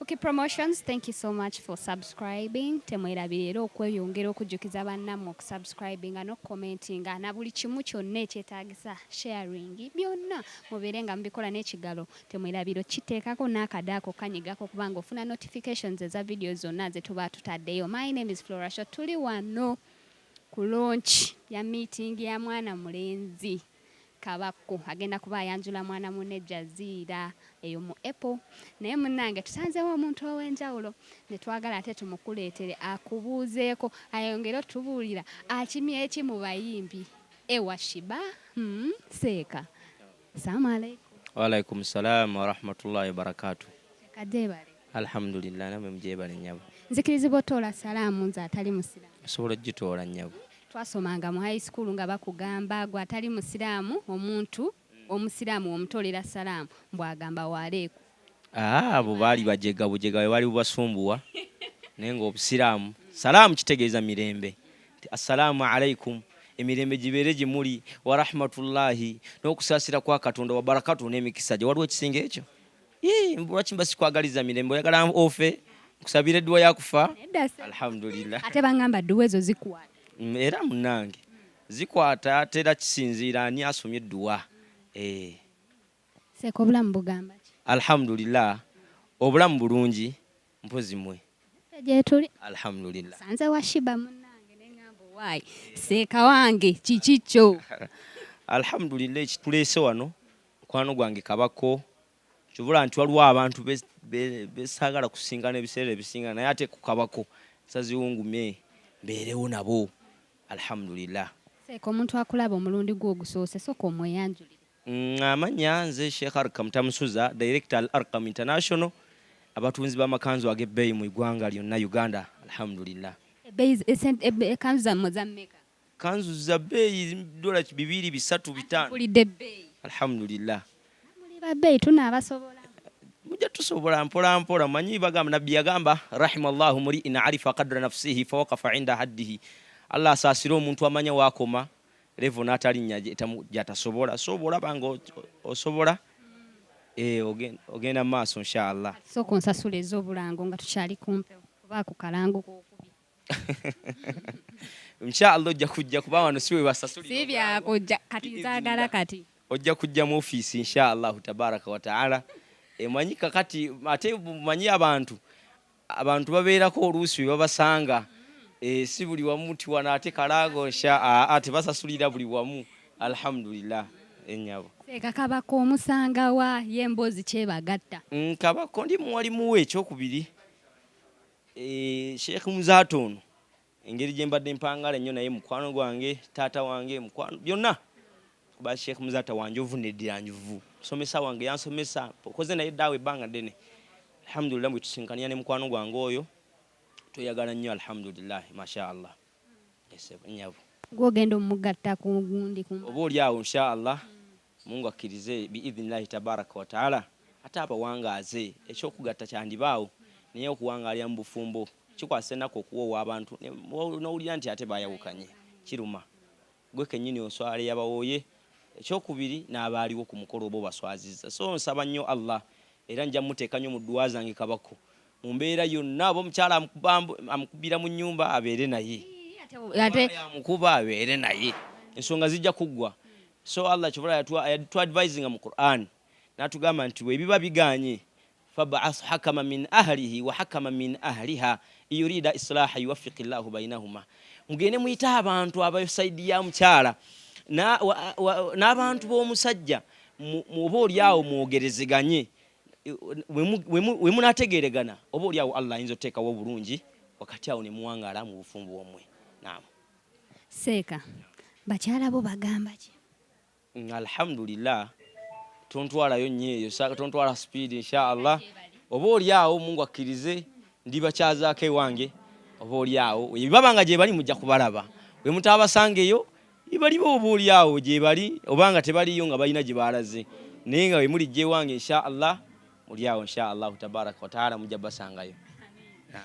Cookie Promotions, thank you so much for subscribing. Temwerabira era okweyongera okujjukiza bannammwe okusubscribinga n'okucommentinga na buli kimu kyonna ekyetaagisa, sharing, byonna mubeere nga mubikola. N'ekigalo temwerabira okiteekako n'akade ako kanyigako kubanga ofuna notifications eza video zonna ze tuba tutaddeyo. My name is Flora Shot. Tuli wano ku launch ya meeting ya mwana mulenzi Kabako, agenda kuba ayanjula mwana munne Jaziira eyo mu Apple. Naye munnange, tusanzewo omuntu ow'enjawulo ne twagala ate tumukuleetere akubuuzeeko, ayongere otubuulira akimye eki mu bayimbi ewa Sheebah. Seeka, salaamu aleikum. Waalaikum salam warahmatullahi wabarakatu. Kajeebale. Alhamdulillah, namwe mugyebale, nnyabo. Nzikirizibwa otoola salaamu nze atali musiraamu? Osobola ogitoola, nnyabo. Twasomanga mu high school nga bakugamba gwe atali musiraamu, omuntu omusiraamu omutoolera salaamu, mbwagamba waaleeku. Aa, abo baali bajega bujega, bwe baali bubasumbuwa, naye ng'obusiraamu salaamu kitegeeza mirembe, nti assalaamu alaikum, emirembe gibeere gye muli, warahmatullahi, n'okusaasira kwa Katonda, wabarakatu, n'emikisa gye. Waliwo ekisinga ekyo? Ii, lwaki mba sikwagaliza mirembe? Oyagala ofe nkusabira edduwa yakufa? Nedda se. Alhamdulillah. Ate baŋŋamba dduwa ezo zikwata. Era munnange zikwata, ate era kisinziira ani asomye edduwa. Eh. Seeka, obulamu bugamba ki? Alhamdulillah, obulamu bulungi, mpozi mwe? Gyetuli. Alhamdulillah. Sanze wa Sheebah munnange, neŋŋamba owaayi seeka wange, kiki kyo? Alhamdulillah, ekituleese wano mukwano gwange Kabako. Kyobula nti waliwo abantu besaagala kusinkana ebiseera ebisinga, naye ate ku Kabako nsaziwungume mbeerewo nabo, alhamdulillah. Seeka, omuntu akulaba omulundi gwo ogusoose, sooka omweyanjulire. Amannya nze Sheikh Arkam Tamusuza, director Al Arkam International, abatunzi b'amakanzu ag'ebbeeyi mu ggwanga lyonna Uganda, alhamdulillah. Ekanzu zammwe za mmeka? Kanzu za bbeeyi, dola 2, 3, 5. Mpulidde ebbeeyi. Alhamdulillah. Muli ba bbeeyi, tunaabasobola? Mujja tusobola mpola mpola. Manyi bagamba, nabbi yagamba, rahimallahu muriin arifa kadra nafsihi fawakafa inda haddihi, Allah asaasire omuntu amanya waakoma level n'atalinnya gy'atasobola. So bw'olaba nga osobola, ogenda mu maaso, inshallah. Sooka onsasula ez'obulango nga tukyali kumpewo, kuba ku kalango kokubi. Inshallah ojja kujja, kuba wano si we basasulira. Si byakujja kati, nzaagala kati. Ojja kujja mu ofiisi, inshallahu tabaraka wataala. Emanyi kakati ate manyi abantu babeerako oluusi we babasanga. Si buli wamu nti wano ate kalango nsha aa, tebasasulira buli wamu, alhamdulillah, ennyabo. Seeka Kabaka omusanga wa ye emboozi kyebagatta? Kabako ndi muwalimu we. Ekyokubiri, Sheikh Muzaata ono, engeri gye mbadde mpangala ennyo naye, mukwano gwange, taata wange, mukwano byonna, kuba Sheikh Muzaata wanjovu neddira njovu, musomesa wange, yansomesa, okoze naye eddaawa ebbanga ddene, alhamdulillah. Bwe tusinkanira ne mukwano gwange oyo, tweyagala nnyo, alhamdulillah, masha Allah. Nnyabo. Gwogenda omugatta ku gundi ku? Oba oli awo, inshallah, Mungu akkirize, biidhinillahi tabaraka wataala, ate abawangaaze. Ekyokugatta kyandibaawo, naye okuwangaalira mu bufumbo kikwasa ennaku, okuwoowa abantu n'owulira nti ate bayawukanye, kiruma gwe kennyini oswala eyabawooye. Ekyokubiri, n'abaaliwo ku mukolo oba obaswazizza. So nsaba nnyo Allah, era nja muteeka nnyo mu dduwa zange Kabako mu mbeera yonna, oba omukyala amukubira mu nnyumba, abeere naye, amukuba, abeere naye, ensonga zijja kuggwa. So Allah kyova yatuadvisinga mu Quran n'atugamba nti bwe biba biganye, fab'ath hakama min ahlihi wa hakama min ahliha yurida islaha yuwaffiqi llahu bainahuma. Mugende muyite abantu aba side ya mukyala n'abantu b'omusajja, oba oli awo mwogerezeganye, we munaategeeregana, oba oli awo Allah ayinza otuteekawo obulungi wakati awo ne muwangaala mu bufumbo bwammwe. Naam. Seeka, bakyala bo bagamba ki? Alhamdulillah, tontwalayo nnyo eyo, tontwala speed. Inshallah, oba oli awo Mungu akkirize ndibakyazaako ewange, oba oli awo baba nga gye bali mujja kubalaba. We mutaabasanga eyo balibo, oba oli awo gye bali, oba nga tebaliyo nga balina gye balaze, naye nga we mulijja ewange, inshallah, muli awo, inshallahu tabaraka wataala, mujja basangayo.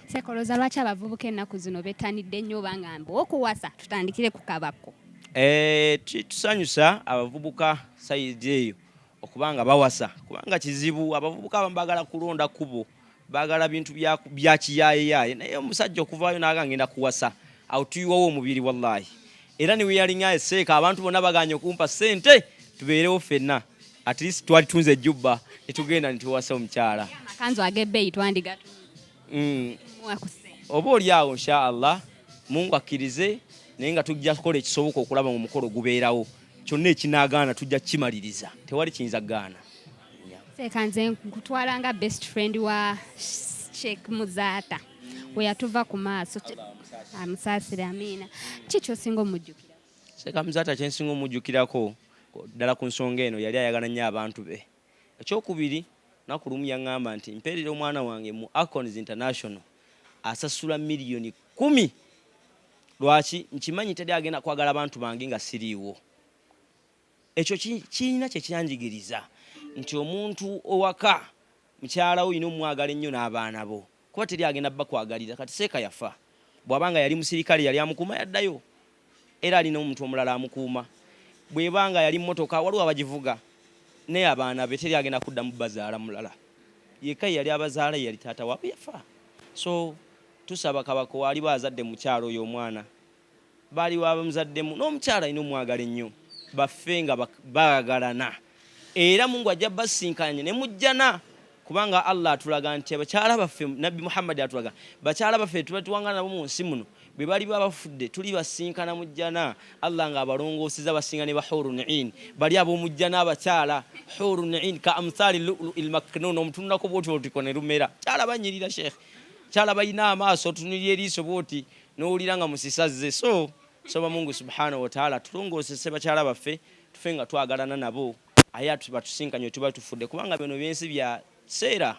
Seeka, olowooza lwaki abavubuka ennaku zino bettanidde nnyo obanga mbu okuwasa? Tutandikire ku Kabako. Eh, tusanyusa abavubuka side eyo okuba nga bawasa, kubanga kizibu abavubuka abamu baagala kulonda kkubo. Baagala bintu bya kiyaayeyaye, naye omusajja okuvaayo n'aga ngenda kuwasa, awo tuyiwawo omubiri wallahi. Era ne weyalinga eseeka, abantu bonna baganye okumpa ssente tubeerewo ffenna, at least twali tunze ejjubba ne tugenda ne tuwasa omukyala. Amakanzu ag'ebbeeyi twandigatunze. Oba oli awo, insha Allah, Mungu akkirize, naye nga tujja kukola ekisoboka okulaba nga omukolo gubeerawo. Kyonna ekinaagaana tujja kukimaliriza, tewali kiyinza kugaana. Seeka, nze nkutwala nga best friend wa Sheikh Muzaata, we yatuva ku maaso, amusaasire, amiina. Ki kyosinga omujjukira? Seeka Muzaata kyensinga omujjukirako ddala ku nsonga eno, yali ayagala nnyo abantu be. Ekyokubiri, lunaku lumu yaŋŋamba nti mpeerera omwana wange mu Acons International, asasula miliyoni 10. Lwaki? Nkimanyi teri agenda kwagala abantu bange nga siriiwo. Ekyo kirina kye kyanjigiriza nti omuntu owaka, mukyala wo olina omwagala ennyo n'abaana bo, kuba teri agenda bakwagalira. Kati seeka yafa, bw'aba nga yali musirikale yali amukuuma, yaddayo, era alina omuntu omulala amukuuma. Bw'eba nga yali mmotoka, waliwo abagivuga. Naye abaana be teri agenda kuddamu bazaala mulala, yekka ye yali abazaala, ye yali taata waabwe, yafa. So tusaba kabaka waliwo azadde mukyalo oyo, omwana baali bamuzaddemu n'omukyala alina omwagala ennyo, baffe nga baagalana, era Mungu ajja basinkanye ne mujjana, kubanga Allah atulaga nti abakyala baffe, Nabbi Muhammadi atulaga bakyala baffe tuba tuwangana nabo mu nsi muno, bwe bali babafudde tuli basinkana mu jjana. Allah nga abalongooseza basinga ne bahurun in bali ab'omujjana. Abakyala hurun in ka amthali lului lmaknun, omutunulako bwoti olutiko ne lumera. Kyala banyirira, sheekh, kyala balina amaaso, otunulira eriiso bwoti n'owulira nga musisazze. So soba Mungu subhanahu wataala tulongoosese bakyala baffe, tufe nga twagalana nabo, aye batusinkanye tuba tufudde, kubanga bino byensi bya kiseera.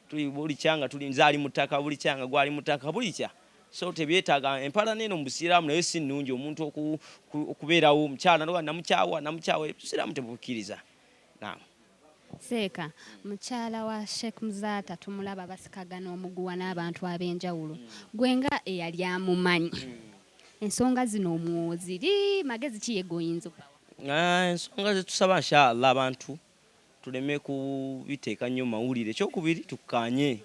Tuli buli kyanga tuli, nze ali mu ttaka buli kyanga, gwali mu ttaka buli kya, so tebyetaaga empalana eno mu busiraamu. Naye si nnungi omuntu okubeerawo omukyala namukyawa namukyawa, busiraamu tebukkiriza. Naam. Seeka, mukyala wa Sheikh Muzaata tumulaba basikagana omuguwa n'abantu ab'enjawulo. Gwe nga eyali amumanyi, ensonga zino omwoziri magezi ki ye goyinza okubawa? Ah, ensonga zetusaba, inshallah, abantu tuleme kubiteeka nnyo mawulire. Ekyokubiri, tukkaanye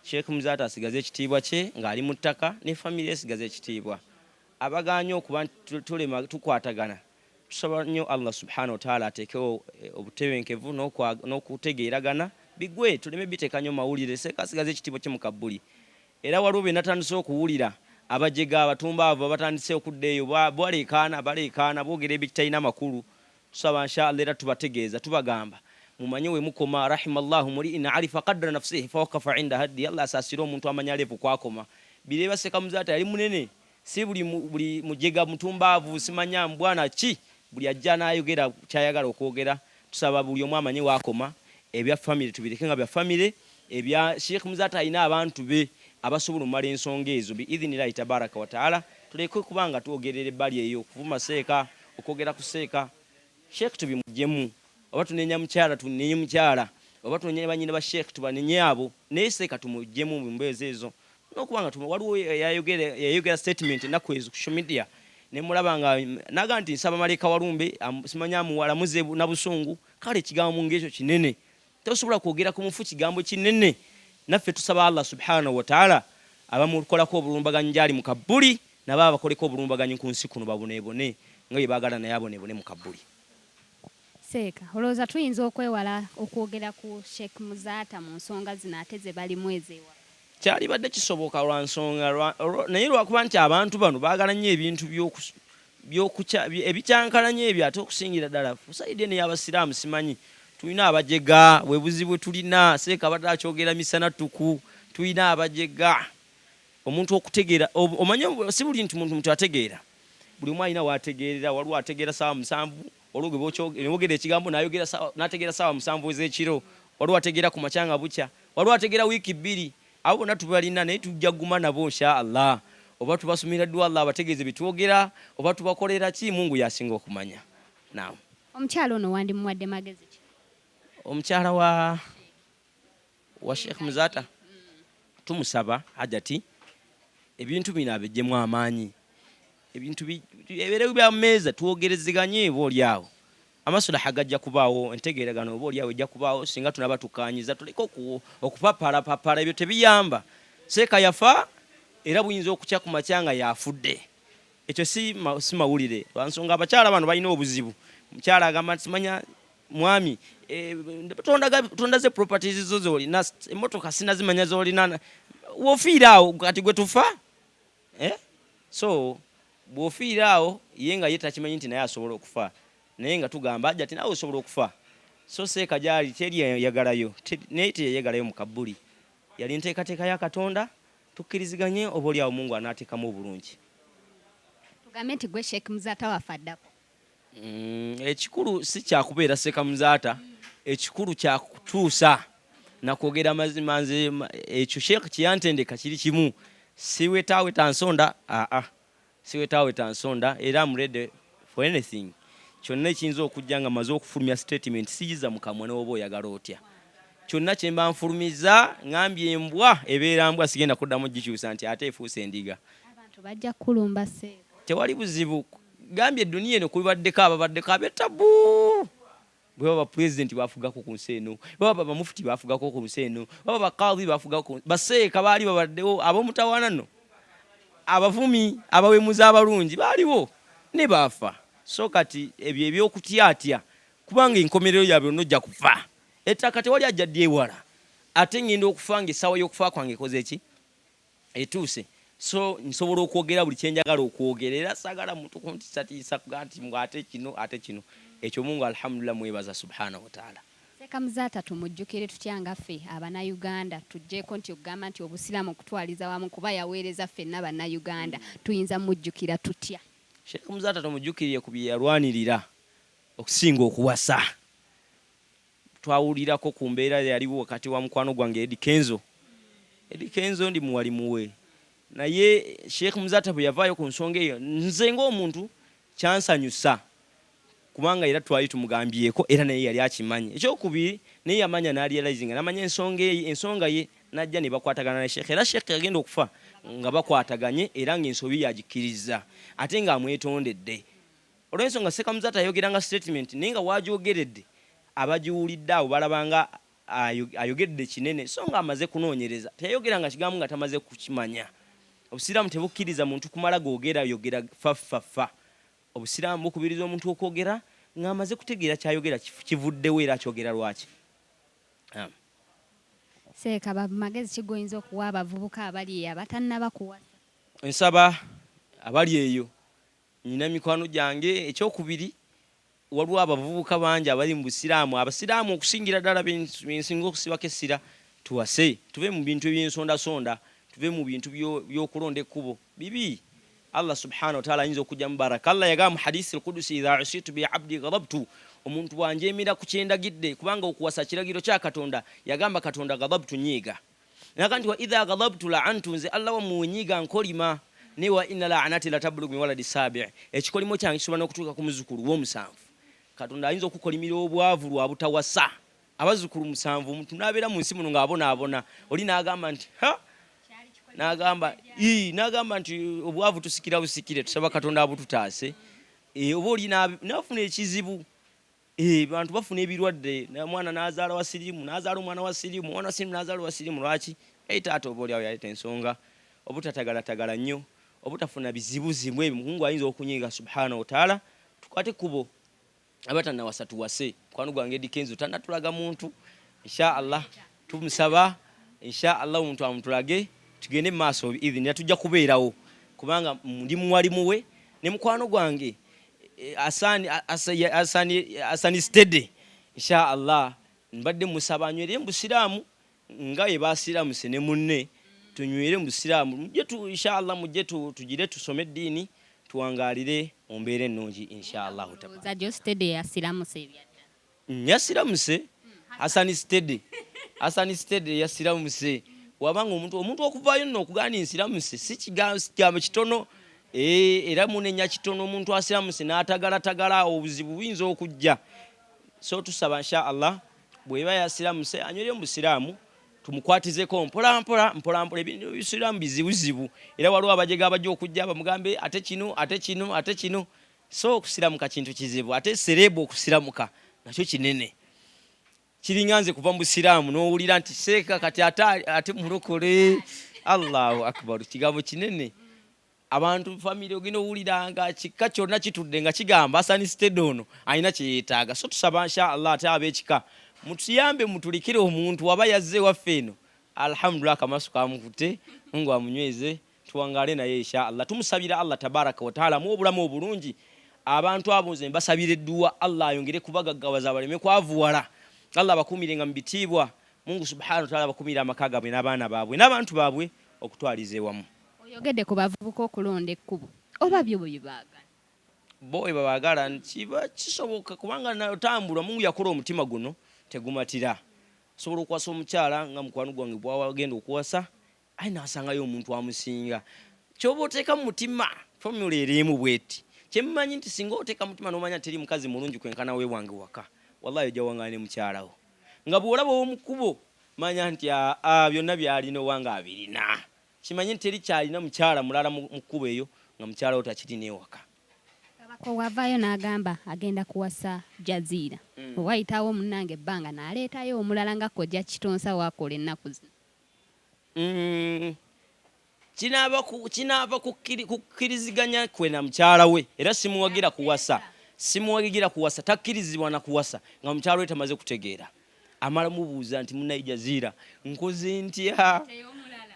Sheikh Muzaata asigaze ekitiibwa kye ng'ali mu ttaka, ne famire esigaze ekitiibwa. Abagaanye okuba nti tulema tukwatagana, tusaba nnyo Allah subhanahu wataala ateekewo obutebenkevu n'okutegeeragana bigwe, tuleme biteeka nnyo mawulire. Seeka asigaze ekitiibwa kye mu kabbuli. Era waliwo bye natandise okuwulira, abajega abatumbaavu abatandise okudda eyo baleekaana baleekaana, boogera ebitalina makulu. Tusaba inshallah, era tubategeeza, tubagamba mumanye we mukoma. Rahimallahu muriin arifa qadra nafsihi fawakafa inda haddi. Allah asaasire omuntu amanya level kwakoma. Bireba Seka Muzaata yali munene, si buli mujega mutumbaavu simanya mbwana ki buli ajja n'ayogera kyayagala okwogera. Tusaba buli omu amanye waakoma. Ebya famire tubireke nga bya famire. Ebya Sheikh Muzaata, alina abantu be abasobola omumala ensonga ezo biidhinillahi tabaraka wataala. Tuleke kubanga twogerera ebbali eyo, okuvuma seeka, okwogera ku seeka, Sheikh tubimugyemu. Oba tunenya mukyala, tunenye mukyala, oba tunenye banyina ba Sheikh, tubanenye abo, naye seeka tumugyemu mu mbeezi ezo. Nokuba nga waliwo yayogera statement ennaku ezo ku social media, nemulaba nga naga nti nsaba maleka walumbe simanya amuwalamuze na busungu. Kale ekigambo ngaekyo kinene, tosobola kwogera ku mufu kigambo kinene. Naffe tusaba Allah subhanahu wataala abamukolako obulumbaganyi gyali mu kabbuli, nabo abakoleko obulumbaganyi ku nsi kuno, babonebone nga bye baagala, naye abonebone mu kabbuli. Seeka, olowooza tuyinza okwewala okwogera ku Sheikh Muzaata mu nsonga zino ate ze balimu ezeewala? Kyalibadde kisoboka lwa nsonga, naye lwakuba nti abantu bano baagala nnyo ebintu ebikyankalanya ebyo, ate okusingira ddala ku side eno ey'abasiraamu. Simanyi, tulina abajega, bwe buzibu bwe tulina. Seeka abadde akyogera misana ttuku, tulina abajega. Omuntu okutegeera, omanye si buli nti muntu muntu ategeera. Buli omu alina waategeerera. Waliwo ategeera saawa 7, waliwo gwe wogera ekigambo nayogera n'ategeera saawa 7 ez'ekiro, waliwo ategeera ku makya nga bukya, waliwo ategeera wiiki 2. Abo bonna tubalina, naye tujja kuguma nabo insha Allah. Oba tubasumira dduwa Allah abategeeze bye twogera, oba tubakolera ki, Mungu yasinga okumanya. Naam. Omukyala ono wandimuwadde magezi ki? Omukyala wa Sheikh Muzaata, tumusaba hajati ebintu bino abijjemu amaanyi, ebintu ebibeerewo bya mmeeza, twogerezeganye oba oli awo. Amasulaha gajja kubaawo, entegeeragano oba olyawo ejja kubaawo singa tunaba tukkaanyiza, tuleke okupapalapapala, ebyo tebiyamba. Seeka yafa era buyinza okukya ku makya nga yafudde. Ekyo si mawulire lwansonga abakyala bano balina obuzibu. Mukyala agamba nti simanya mwami eh, tondaze properties zo zolina, emotoka sinazimanya zolina, wofiira awo kati gwe tufa eh? So bw'ofiira awo ye nga ye takimanyi nti naye asobola okufa, naye nga tugamba ajja ti naawe osobola okufa. So seeka gyali teri yayagalayo, naye teyayagalayo mu kabbuli, yali nteekateeka ya Katonda. Tukkiriziganye oba oli awo Mungu anaateekamu obulungi. Tugambe nti gwe Sheikh Muzaata waffe addako. Ekikulu si kyakubeera Seeka Muzaata, ekikulu kyakutuusa nakwogera mazima. Nze ekyo Sheikh kyeyantendeka kiri kimu, siwetaaweta nsonda, aa siwetaaweta nsonda, era am ready for anything kyonna ekiyinza okujja nga maze okufulumya statement. Siyiza mu kamwa newoba oyagala otya, kyonna kye mba nfulumiza ngambye embwa ebeera mbwa, sigenda kuddamu gikyusa nti ate efuuse endiga. Abantu bajja kukulumba seeka. Tewali buzibu, gambye eduniya eno kubaddeko ababaddeko abetabu, bwe baba pulezidenti bafugako ku nsi eno, baba bamufuti bafugako ku nsi eno, baba bakaadhi bafugako, baseeka baali babaddewo, ab'omutawaana nno abavumi abawemuza abalungi baaliwo ne baafa. So kati ebyo ebyokutyatya, kubanga enkomerero yaabwe yonna ojja kufa, ettaka tewali ajja dyewala, ate ngenda okufa nga essaawa y'okufa kwange ekoze ki etuuse. So nsobola okwogera buli kyenjagala okwogera, era sagala muntu kuntiisatiisa kuga nti mbu ate kino ate kino. Ekyo Mungu alhamdulillah mwebaza subhanahu wataala. Seeka Muzaata tumujjukire tutya nga ffe Abanayuganda, tuggyeko nti okugamba nti Obusiraamu okutwaliza wamu kuba yaweereza ffenna Bannayuganda, tuyinza mujjukira tutya? Sheikh Muzaata tumujjukirire ku bye yalwanirira okusinga okuwasa. Twawulirako ku mbeera eyaliwo wakati wa mukwano gwange Eddy Kenzo. Eddy Kenzo ndi muwalimu we, naye Sheikh Muzaata bwe yavaayo ku nsonga eyo, nze ng'omuntu kyansanyusa kubanga era twali tumugambyeko era naye yali akimanyi. Ekyokubiri naye yamanya n'arealizinga n'amanya ensonga eyo, ensonga ye n'ajja ne bakwatagana ne Sheikh, era Sheikh yagenda okufa nga bakwataganye era ng'ensobi ye agikkirizza ate ng'amwetondedde. Olw'ensonga Seka Muzaata yayogeranga statement naye nga w'agyogeredde abagiwulidde abo balabanga ayogedde kinene so nga amaze kunoonyereza. Teyayogeranga kigambo nga tamaze kukimanya. Obusiraamu tebukkiriza muntu kumala googera yogera fa fa fa. Obusiraamu bukubiriza omuntu okwogera ng'amaze kutegeera ky'ayogera kivuddewo era akyogera lwaki. Seeka, magezi ki g'oyinza okuwa abavubuka abali eyo abatannaba kuwasa? Nsaba abali eyo, Nnina mikwano gyange. Ekyokubiri, waliwo abavubuka bangi abali mu Busiraamu, Abasiraamu okusingira ddala be nsinga okusibako essira, tuwase, tuve mu bintu eby'ensondasonda, tuve mu bintu by'okulonda ekkubo. Bibi. Allah subhanahu wa ta'ala ayinza okuggyamu baraka. Allah yagamba mu hadisi al-Qudusi, idha usitu bi abdi ghadabtu, omuntu bw'anjeemera ku kye ndagidde, kubanga okuwasa kiragiro kya Katonda, yagamba Katonda ghadabtu, nyiiga. Naga nti wa idha ghadabtu la'antu, nze Allah wammwe wenyiiga nkolima, naye wa inna la'anati latablughu min waladi sabi', ekikolimo kyange kisobola n'okutuuka ku muzzukulu w'omusanvu. Katonda ayinza okukolimira obwavu lwa butawasa abazzukulu musanvu, omuntu n'abeera mu nsi muno ng'abonaabona, oli n'agamba nti ha, n'agamba ii, n'agamba nti obwavu tusikira busikire, tusaba Katonda abututaase. E, oba oli n'afuna ekizibu. Eh, bantu bafuna ebirwadde, omwana n'azaala wa siriimu, n'azaala omwana wa siriimu, omwana wa siriimu n'azaala wa siriimu. Lwaki? Ei taata oba oliawo yaleeta ensonga, obutatagalatagala nnyo, obutafuna bizibuzibu ebyo. Mukungu ayinza okunyiiga subhanahu wataala. Tukwate ekkubo, abatannawasa tuwase. Mukwano gwange Eddy Kenzo tannatulaga muntu, insha Allah tumusaba insha Allah omuntu amutulage tugende mu maaso biidhinillah, tujja kubeerawo kubanga ndi muwalimu we ne mukwano gwange Asani, Asani, Asani Steady, insha Allah mbadde musaba anywere mu Busiraamu nga bwe basiramuse ne munne, tunywere mu Busiraamu, mujje tu insha Allah mujje tugire tusome eddiini tuwangaalire mu mbeera ennungi insha Allahu tabaaraka. Joe Steady yasiramuse ebyaddala. Yasiramuse Hassan Steady, Hassan Steady yasiramuse. Wabanga omuntu omuntu okuvaayo nno okugaa nti nsiramuse si kigambo kitono, eh, era munenya kitono omuntu asiramuse n'atagalatagala awo obuzibu buyinza okujja. So tusaba insha Allah bw'eba yasiramuse anywere mu Busiraamu, tumukwatizeko mpola mpola mpola mpola. Ebintu ebisiraamu bizibuzibu, era waliwo abajega abajja okujja bamugambe ate kino ate kino ate kino. So okusiramuka kintu kizibu, ate serebu okusiramuka nakyo kinene. Kiringa nze kuva mu busiraamu n'owulira nti seeka kati ate ate mulokole. Allahu akbar, kigambo kinene. Abantu family ogenda owulira nga kika kyonna kitudde nga kigamba Hassan Steady ono alina kye yeetaaga. So tusaba insha Allah ate ab'ekika mutuyambe mutulikire omuntu waba yazze ewaffe eno. Alhamdulillah akamasu kamukutte, Mungu amunyweze tuwangaale naye insha Allah. Tumusabira Allah tabaraka wa taala amuwe obulamu obulungi. Abantu abo nze mbasabira edduwa Allah ayongere kubagaggawaza baleme kwavuwala. Allah abakuumirenga mu bitiibwa. Mungu subhanahu wa taala abakuumire amaka gaabwe n'abaana baabwe n'abantu baabwe okutwaliza ewamu. Oyogedde ku bavubuka okulonda ekkubo oba byo bwe baagala. Bo bwe baagala kiba kisoboka kubanga otambula Mungu yakola omutima guno tegumatira. Osobola okuwasa omukyala nga mukwano gwange bw'agenda okuwasa aye n'asangayo omuntu amusinga. Ky'oba oteeka mu mutima formula eri emu bw'eti. Kye mmanyi nti singa oteeka mu mutima n'omanya nti teri mukazi mulungi kwenkana weewange waka, wallahi ojja wangaala ne mukyala wo. Nga bw'olaba ow'omu kkubo manya nti aa byonna by'alina owange abirina. Kimanye nti teri kyalina mukyala mulala mu kkubo eyo nga mukyala wo takirina ewaka. Kabaka wavaayo n'agamba agenda kuwasa Jaziira. Bwe wayitawo munnange ebbanga n'aleetayo omulala nga Kojja Kitonsa w'akola ennaku zino. Kinaava kinaava ku kukkiriziganya kwe na mukyala we era simuwagira kuwasa, simuwagira kuwasa, takkirizibwa na kuwasa nga mukyala we tamaze kutegeera. Amala mubuuza nti munnaye Jaziira nkoze ntya,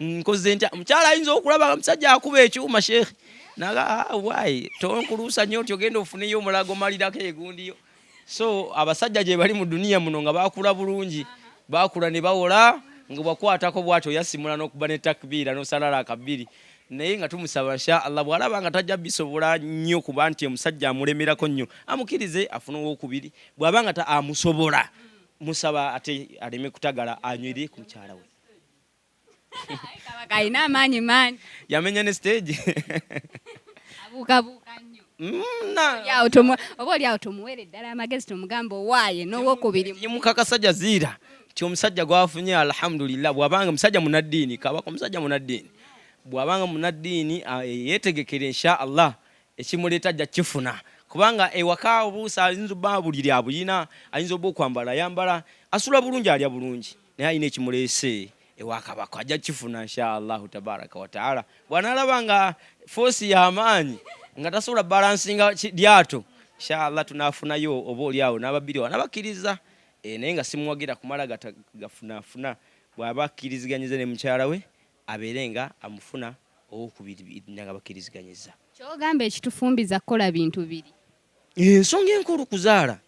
nkoze ntya? Omukyala ayinza okulaba nga musajja akuba ekyuma sheikh naga ah, why tonkuluusa nnyo nti ogenda ofuneyo omulala gomalirako egundiyo. So abasajja gye bali mu duniya muno nga bakula bulungi, bakula ne bawola nga bwakwatako bwatyo yasimula n'okuba ne takbiira n'osalala akabiri naye nga tumusaba insha Allah bw'alaba nga tajja bisobola nnyo kuba nti omusajja amulemerako nnyo amukirize afune owokubiri bw'aba nga amusobola musaba ate aleme kutagala anywere ku mukyala we. Kabaka alina amaanyi mangi. Yamenya ne stage. Abuukabuuka nnyo. Oba oli awo tumuweere ddala amagezi tumugamba owaaye n'owokubiri. Mukakasa Jaziira nti omusajja gwafunye alhamdulillah bw'abanga musajja munaddiini kabaka omusajja munaddiini bw'abanga munaddiini yeetegekere insha Allah ekimuleeta ajja kukifuna kubanga ewaka obuusa ayinza obba buliri abulina ayinza obba okwambala ayambala asula bulungi alya bulungi naye alina ekimuleese ewa kabaka ajja kukifuna insha Allahu tabaraka wataala bw'anaalaba nga foosi y'amaanyi nga tasobola balansinga lyato insha Allah tunaafunayo oba oli awo n'ababiri wanabakkiriza e, naye nga simuwagira kumala gafunafuna bw'aba akkiriziganyiza ne mukyala we abeere nga amufuna owokubiri nga bakkiriziganyizza. Ky'ogamba ekitufumbiza kukola bintu biri. Ensonga enkulu kuzaala,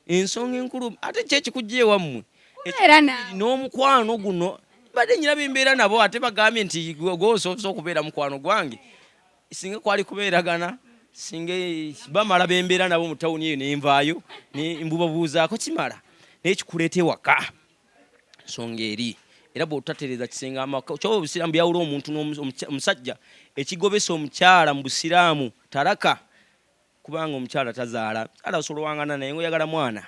ensonga enkulu ate ki ekikujja ewammwe n'omukwano guno mbadde nyina bembeera nabo ate bagambye nti gwosoose okubeera mukwano gwange singa kwali kubeeragana singa bamala bembeera nabo mu tawuni eyo nenvaayo mbubabuuzaako kimala naye kikuleeta ewaka nsonga eri era bw'otatereeza kisenga amaka kyoba obusiraamu byawula omuntu n'omusajja ekigobesa omukyala mu busiraamu taraka kubanga omukyala tazaala mukyala osobola owangana naye ngaoyagala mwana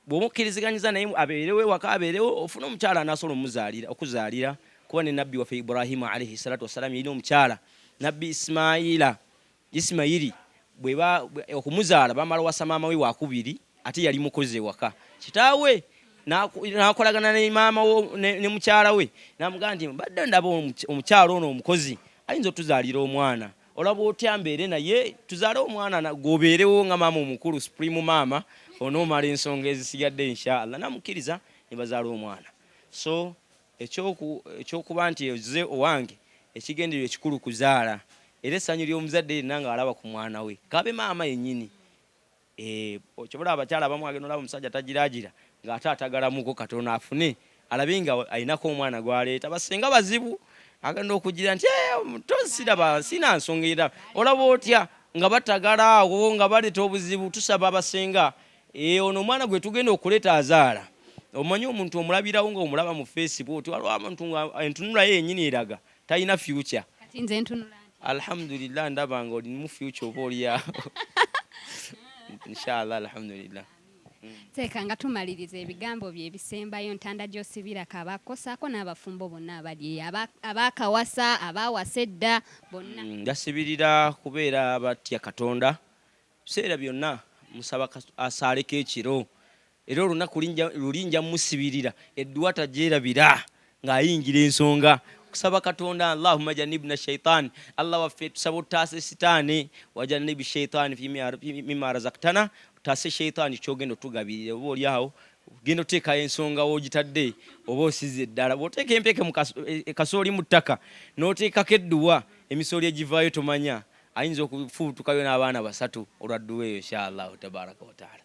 bw'omukkiriziganyiza naye abeerewo ewaka abeerewo ofune omukyala anaasobola omuzaalira okuzaalira kuba ne nabbi waffe Ibrahimu alaihi salatu wassalaamu yalina omukyala nabbi Ismaila Isimayiri bwe okumuzaala bamala wasa maama we wakubiri ate yali mukozi ewaka kitaawe n'akolagana ne maama ne mukyala we n'amugamba nti mbadde ndaba omukyala ono omukozi ayinza otuzaalira omwana olaba otya mbeere naye tuzaale omwana gwobeerewo nga maama omukulu supreme maama onoomala ensonga ezisigadde inshallah namukkiriza ne bazaala omwana so Eky'okuba nti ozze owange ekigendererwa ekikulu kuzaala era essanyu ly'omuzadde yenna ng'alaba ku mwana we k'abe maama yennyini. Eeh kyova olaba abakyala abamu agenda olaba omusajja tagiraagira ng'ate atagalamuko katono afune alabe nga alinako omwana gw'aleeta. Bassenga bazibu agenda okugira nti eeh omuto siraba sirina nsonga era olaba otya nga batagala awo nga baleeta obuzibu. Tusaba abasenga Eeh ono omwana gwetugenda okuleta azaala omanyi omuntu omulabirawo nga omulaba mu face bwoti waliwo abantu nga entunula ye yenyini eraga talina future. Kati nze ntunula ntya? Alhamdulillah ndaba nga olimu future oba olyawo inshallah alhamdulillah. Teeka nga tumaliriza ebigambo byo ebisembayo ntanda gy'osibira Kabako saako n'abafumbo bonna abali eyo abaakawasa, abaawasa edda bonna. Ndasibirira kubeera batya Katonda. Biseera byonna musaba asaaleko ekiro, era olunaku luli nja musibirira edduwa tagyerabira ng'ayingira ensonga okusaba Katonda, Allahumma janibna shaitan, Allah waffe tusaba otaase sitaani, wajanibi shaitani mimma razaktana, otaase shaitaani kyogenda otugabirira. Oba oli awo genda oteekayo ensonga woogitadde oba osize eddala, bw'oteeka empeke e, kasooli mu ttaka n'oteekako edduwa, emisooli egivaayo tomanya, ayinza okufuutukayo n'abaana basatu olwa dduwa eyo, insha Allahu tabaraka wataala.